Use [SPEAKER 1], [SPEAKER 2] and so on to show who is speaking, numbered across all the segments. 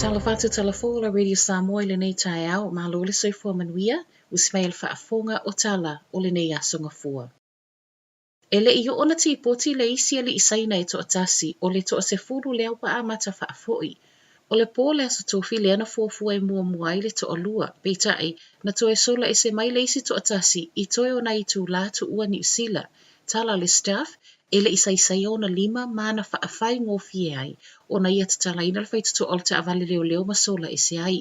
[SPEAKER 1] Talofa atu tala fou o le Radio Samoa i lenei taeao, malo le soifua manuia, usi mai a le faafofoga o tala o lenei aso Gafua. E le i oo ona tipoti le isi alii Saina e toatasi, o le toasefulu lea ua amata faafoi. O le po o le Aso Tofi lea na fuafua e muamua ai le toalua, peitai, na toe sola ese mai le isi toatasi i toe o nai itulā tuua Niu Sila. Tala a le Stuff, e le i saisaia ona lima ma na faafaigofie ai ona ia tatalaina le faitotoa o le taavale leoleo ma sola ese ai.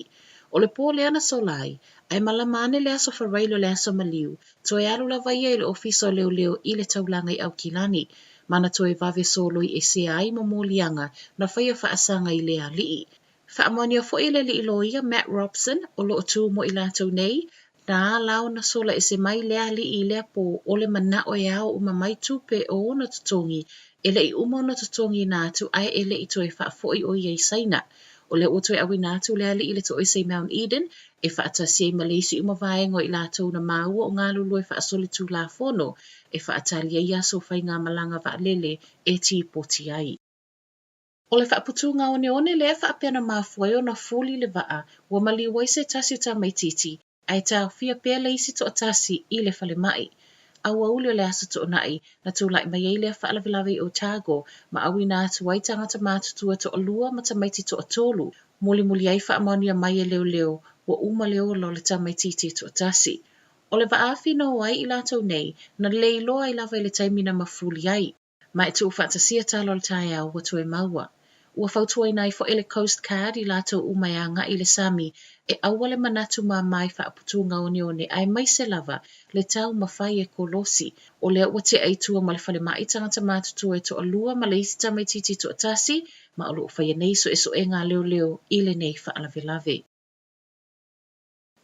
[SPEAKER 1] O le po lea na sola ai, ae malama ane le aso Faraile o le aso maliu, toe alu lava ia i le ofisa o leoleo i le taulaga i Aukilani, ma na toe vave soloi esea ai ma moliaga na faia faasaga i lea alii. Faamaonia foi e le alii loia Matt Robson, o lo o tu mo i latou nei, na ala ona sola ese mai lea alii i lea po o le manao e ao uma mai tupe o ona totogi e le i uma ona totogiina atu ae e le i toe faafoi o ia i Saina. O lea ua toe auina atu le alii i le toese i Mount Eden e faatasi ai ma le isi uma vaega o i latou na maua o galulue faasolitulafono e faatali ai aso o faigamalaga vaalele e tipoti ai. O le faaputuga oneone lea faapea na mafua ai ona fuli le vaa ua maliu ai se tasi o tamaititi ae taofia pea le isi toatasi i le falemai. Aoauli o le Aso Toonai na tulai mai ai lea faalavelave i Otago ma auina atu ai tagata matutua toalua ma tamaiti toatolu, mulimuli ai faamaonia mai e leoleo ua uma le ola o le tamaititi toatasi. O le vaafi na o ai i latou nei, na le iloa ai lava i le taimi na mafuli ai. Ma e tuufaatasia tala o le taeao ua toe maua. Ua fautuaina ai foi e le Coast Guard i latou uma e agai i le sami e aua le manatu māmā i faaputuga oneone aemaise lava le taumafai e kolosi. O lea ua tea i tua ma le falemai tagata matutua e toalua ma le isi tamaititi toatasi ma o lo o faia nei suesuega a leoleo i lenei faalavelave.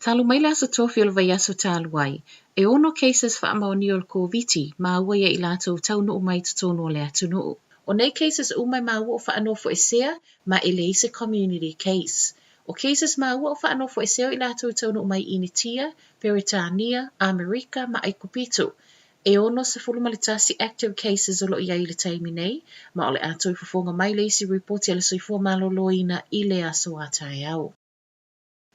[SPEAKER 1] Talu mai le aso Tofi o le vaiaso talu ai, e ono cases faamaonia o le Koviti maua ia i latou taunuu mai i totonu o le atunuu. O nei cases uma e maua o faanofoesea ma e leai se community case. O cases maua o faanofoesea o i latou i taunuu mai i Initia, Peretania, Amerika ma Aikupito. E 61 active cases o lo o i ai i le taimi nei, ma o le a toe fofoga mai le isi ripoti a le Soifua Maloloina i le aso a taeao.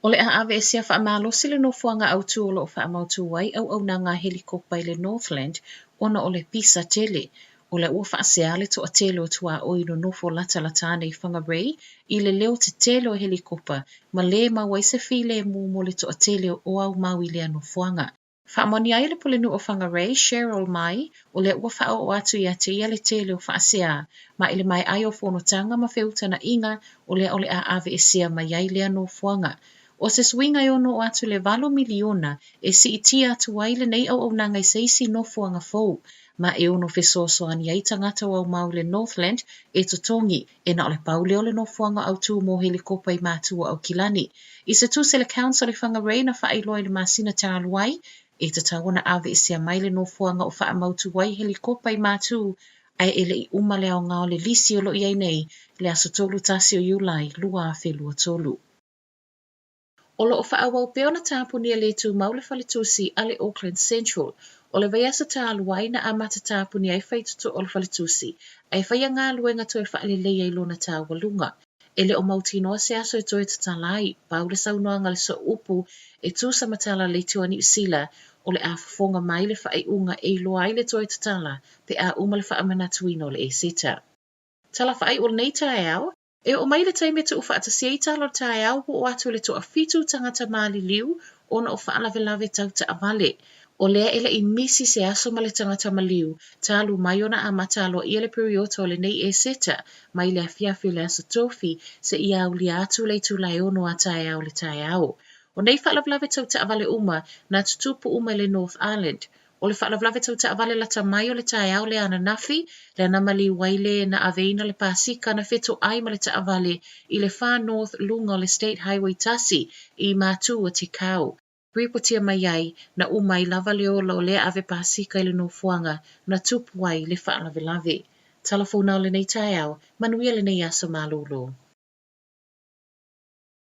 [SPEAKER 1] O le a aveesea faamalosi le nofoaga autu o lo o faamautu ai auaunaga a helikopa i le Northland ona o le pisa tele. O lea ua faasea le toatele o tuaoi nonofo latalata ane i Whangarei i le leo tetele o helikopa ma lē maua ai se filemu mo le toatele o aumau i lea nofoaga. Faamaonia ai le Pulenuu o Whangarei, Cheryl Mai, o lea ua faaoo atu ia te ia le tele o faasea, ma i le maea ai o fonotaga ma feutanaʻiga, o lea o le a aveesea mai ai lea nofoaga. O se suiga e ono oo atu i le 8 miliona e siitia atu ai lenei auaunaga i se isi nofoaga fou, ma e ono fesoasoani ai tagata o aumau i le Northland e totogi, e na o le pau lea o le nofoaga autu mo helikopa i Matu o Aukilani. I se tusi a le Council i Whangarei na faailoa i le masina talu ai, e tatau ona aveesea mai le nofoaga o faamautu ai helikopa i Matu ae e le i uma le aoga o le lisi o lo o i ai nei i le aso 31 o Iulai 2023. O lo o faaauau pea ona tapunia le tumau le faletusi a le Auckland Central. O le vaiaso talu ai na amata tapunia ai faitotoa o le faletusi, ae faia galuega toe faaleleia i lona taualuga. E le o mautinoa se aso e toe tatala ai, pau le saunoaga a le sooupu e tusa ma tala a le Aituā Niu Sila, o le a fofoga mai le faaiuga e iloa ai le toe tatala pe a uma le faamanatuina o le Eseta. Tala faaiu o lenei taeao, E oo mai le taimi e tuufaatasia ai tala o le taeao ua oo atu i le toafitu tagata maliliu ona o faalavelave tau taavale. O lea e le i misi se aso ma le tagata maliu talu mai ona amata aloaia le piriota o lenei Eseta mai le afiafi o le aso Tofi seia aulia atu le itula e ono a taeao o le taeao. O nei faalavelave tau taavale uma na tutupu uma i le North Island. O le faalavelave tau taavale lata mai o le taeao lea ananafi, lea na maliu ai le na aveina le pasika na fetoai ma le taavale i le Far North luga o le State Highway 1 i Matua Te Kao. Ripotia mai ai, na uma ai lava le ola o lea ave pasika i le nofoaga na tupu ai le faalavelave. Tala fou na o lenei taeao, manuia lenei aso malolo.